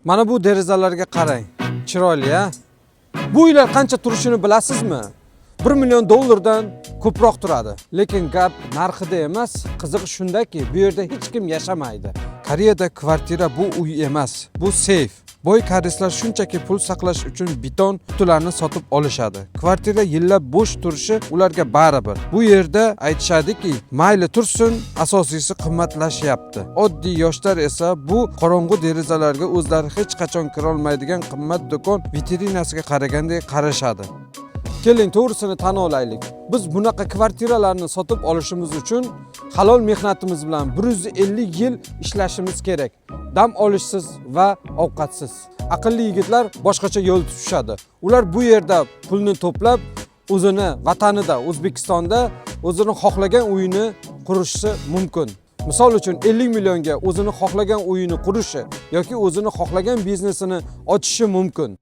Mana bu derazalarga qarang. Chiroyli, a? Bu uylar qancha turishini bilasizmi? 1 million dollardan ko'proq turadi. Lekin gap narxida emas, qizig'i shundaki, bu yerda hech kim yashamaydi. Koreyada kvartira bu uy emas, bu seyf. Boy koreyslar shunchaki pul saqlash uchun beton qutilarni sotib olishadi. Kvartira yillab bo'sh turishi ularga baribir. Bu yerda aytishadiki, mayli tursin, asosiysi qimmatlashyapti. Oddiy yoshlar esa bu qorong'u derazalarga o'zlari hech qachon kirolmaydigan qimmat do'kon vitrinasiga qaragandek qarashadi. Keling, to'g'risini tan olaylik. Biz bunaqa kvartiralarni sotib olishimiz uchun halol mehnatimiz bilan 150 yil ishlashimiz kerak. Dam olishsiz va ovqatsiz. Aqlli yigitlar boshqacha yo'l tutishadi. Ular bu yerda pulni to'plab, o'zini vatanida, O'zbekistonda o'zini xohlagan uyini qurishi mumkin. Misol uchun, 50 millionga o'zini xohlagan uyini qurishi yoki o'zini xohlagan biznesini ochishi mumkin.